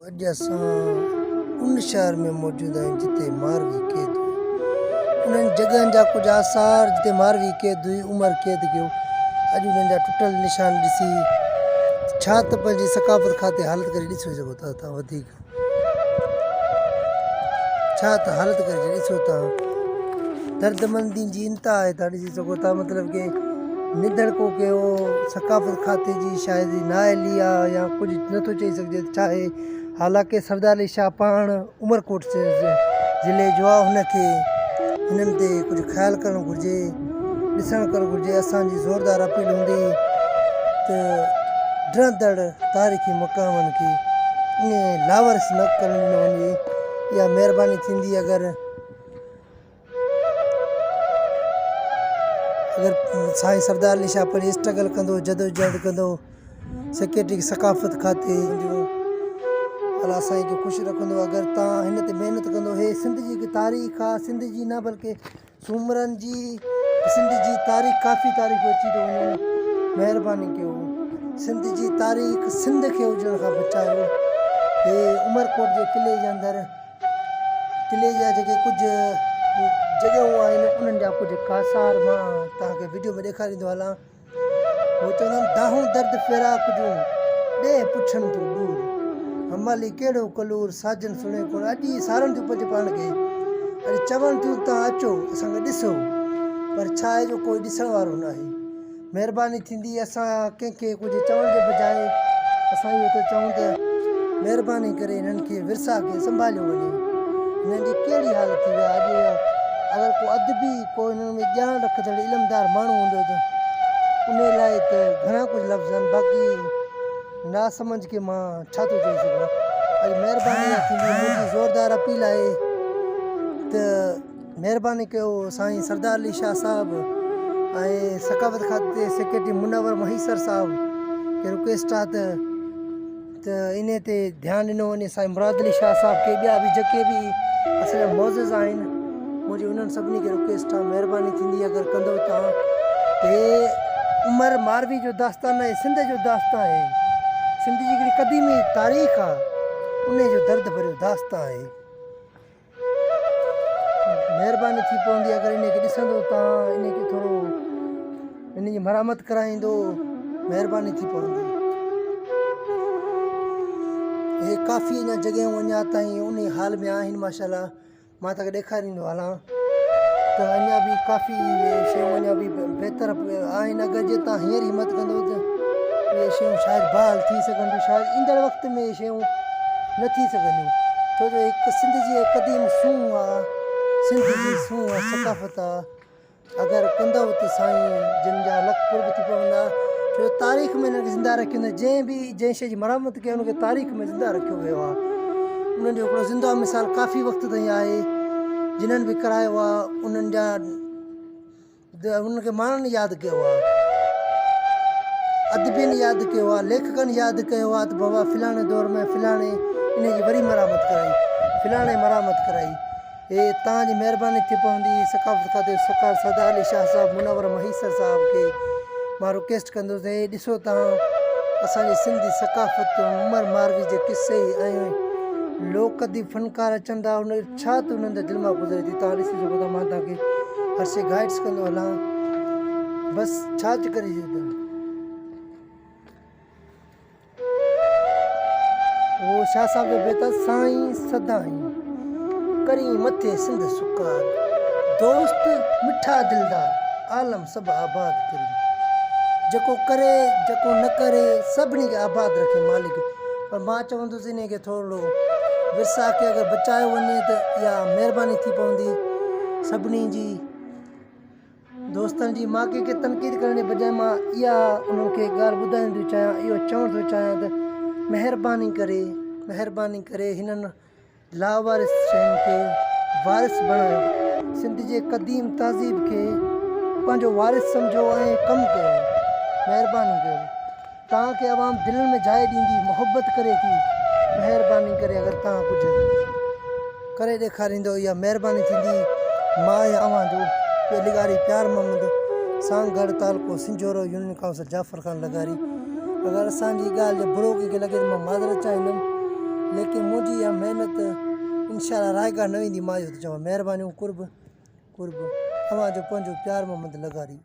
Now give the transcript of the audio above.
اڄ اسان ان شهر ۾ موجود آهيون جتي ماروي قيد هئي. انهن جڳهن جا ڪجهه آثار جتي ماروي قيد هئي، عمر قيد ڪيو، اڄ انهن جا ٽٽل نشان ڏسي ڇا ته پنهنجي ثقافت کاتي حالت ڪري ڏسي سگهو ٿا تان وڌيڪ ڇا ته حالت ڪري ڏسو تان دردمندي جي انتها آهي تان ڏسي سگهو ٿا مطلب ڪي نڌڻڪو ڪيو ثقافت کاتي جي شايد نااهلي آ يا ڪجهه نٿو چئي سگهجي ته ڇا آهي حالانڪه سردار علي شاهه پاڻ عمرڪوٽ ضلعي جو آ هن کي هنن تي ڪجهه خيال ڪرڻ گهرجي ڏسڻ ڪرڻ گهرجي اسان جي زوردار اپيل هوندي ته ڊهندڙ تاريخي مقامن کي ائين لاوارث نه ڪرڻ ڏنو وڃي اها مهرباني ٿيندي اگر اگر سائين سردار علي شاهه پنهنجي اسٽرگل ڪندو جدوجهد ڪندو سيڪريٽري ثقافت کاتي جو الله سائين کي خوش رکندو اگر تان هن تي محنت ڪندو هي سنڌ جي هڪ تاريخ آ سنڌ جي نه بلڪه سومرن جي سنڌ جي تاريخ ڪافي تاريخ اچي ٿو وڃن مهرباني ڪيو سنڌ جي تاريخ سنڌ کي اجڙڻ کان بچايو هي عمرڪوٽ جي قلعي جي اندر قلعي جا جيڪي ڪجهه جڳهيون آهن انهن جا ڪجهه آثار مان توهان کي وڊيو ۾ ڏيکاريندو هلان. هو چوندا آهن دانهون درد فراق جون ڏيهه پڇن ٿيون ڏور حمالي ڪهڙو ڪلور ساجن سڻي ڪونه اڄ ئي سارن ٿيون پنهنجي پاڻ کي اڄ چون ٿيون توهان اچو اسان کي ڏسو پر ڇا آهي جو ڪوئي ڏسڻ وارو ناهي. مهرباني ٿيندي اسان ڪنهن کي ڪجهه چوڻ جي بجاء اسان اهو ٿا چئون ته مهرباني ڪري هنن کي ورثا کي سنڀاليو وڃي هنن جي ڪهڙي حالت ٿي وئي آهي اڄ اگر ڪو ادبي ڪو هنن ۾ ڄاڻ رکندڙ علمدار ماڻهو هوندو ته ان لاء ته گهڻا ڪجهه لفظ آهن باقي ناسمجھ کي مان ڇا ٿو چئي سگهان اڄ مهرباني اها ٿيندي منهنجي زوردار اپيل آهي ته مهرباني ڪيو سائين سردار علي شاهه صاحب ۽ ثقافت کاتي سيڪريٽري منور مهيسر صاحب کي رڪويسٽ آ ته ته انهي تي ڌيان ڏنو وڃي سائين مراد علي شاهه صاحب کي ٻيا به جيڪي به اسان جا معزز آهن منهنجي انهن سڀني کي رڪويسٽ آ مهرباني ٿيندي اگر ڪندو تان ته عمر ماروي جو داستان آهي سنڌ جو داستان آهي سنڌ جي هڪڙي قديمي تاريخ آ انهي جو درد ڀريو داستان آهي. مهرباني ٿي پوندي اگر انهي کي ڏسندو تان انهي کي ٿورو انهي جي مرامت ڪرائيندو مهرباني ٿي پوندي هي ڪافي اڃا جڳهيون اڃا تائين انهي حال ۾ آهن ماشاءالله مان تاکي ڏيکاريندو هلان ته اڃا به ڪافي اهي شيون اڃا به بهتر آهن اگر جي تان هينئر همت ڪندو ته اهي شيون شايد بحال ٿي سگهن ٿيون شايد ايندڙ وقت ۾ اهي شيون نه ٿي سگهنديون ڇو جو هڪ سنڌ جي قديم سونهن آ سنڌ جي سونهن ثقافت آ اگر ڪندؤ ته سائين جن جا لک قرب ٿي پوندا ڇو جو تاريخ ۾ انهن کي زنده رکيو ويندو جنهن به جنهن شيء جي مرمت ڪئي ان کي تاريخ ۾ زنده رکيو ويو آ انهن جو هڪڙو زنده مثال ڪافي وقت تائين آهي جنھن به ڪرايو آ انهن جا انهن کي ماڻهن ياد ڪيو آ ادبين ياد ڪيو آ ليکڪن ياد ڪيو آ ته بابا فلاڻي دور ۾ فلاڻي ان جي وري مرامت ڪرائي فلاڻي مرامت ڪرائي هي تان جي مهرباني ٿي پوندي ثقافت کاتي سرڪار سردار علي شاهه صاحب منور مهيسر صاحب کي مان رڪويسٽ ڪندس هي ڏسو تان اسان جي سنڌي ثقافت عمر ماروي جي قصي ۽ لوڪ اديب فنڪار اچن ٿا ان ڇا ته انهن جا دل مان گذري ٿي توهان ڏسي سگهو ٿا مان توهان کي هر شي گائيڊس ڪندو هلان بس ڇا ڪري ته اهو شاهه صاحب جو بيت آهي سائين سدائين ڪرين مٿي سنڌ سڪار دوست مٺا دلدار عالم سڀ آباد ڪرين جيڪو ڪري جيڪو نه ڪري سڀني کي آباد رکي مالڪ پر مان چوندس انهي کي ٿورڙو ورثا کي اگر بچايو وڃي ته اها مهرباني ٿي پوندي سڀني جي دوستن جي مان ڪنهن کي تنقيد ڪرڻ جي بجاء مان اها انهن کي ڳالهه ٻڌائڻ ٿو چاهيان اهو چوڻ ٿو چاهيان ته مهرباني ڪري مهرباني ڪري هنن لاوارث شين کي وارث بڻايو. سنڌ جي قديم تهذيب کي پنهنجو وارث سمجهو ۽ ڪم ڪيو. مهرباني ڪيو. توهان کي عوام دلين ۾ جاء ڏيندي محبت ڪري ٿي. مهرباني ڪري اگر توهان ڪجهه ڪري ڏيکاريندو اها مهرباني ٿيندي. مان آهيان اوهان جو پيو لغاري پيار محمد سانگهڙ تعلقو سنجهورو يونين ڪائونسل جعفر خان لغاري. اگر اسان جي ڳالهه جو برو ڪنهن کي لڳي ته مان معذرت چاهيندم. ليڪن منهنجي اها محنت انشاء الله رائگان نه ويندي مان اهو ٿو چوان مهربانيون قرب قرب اوهان جو پنهنجو پيار محمد لغاري.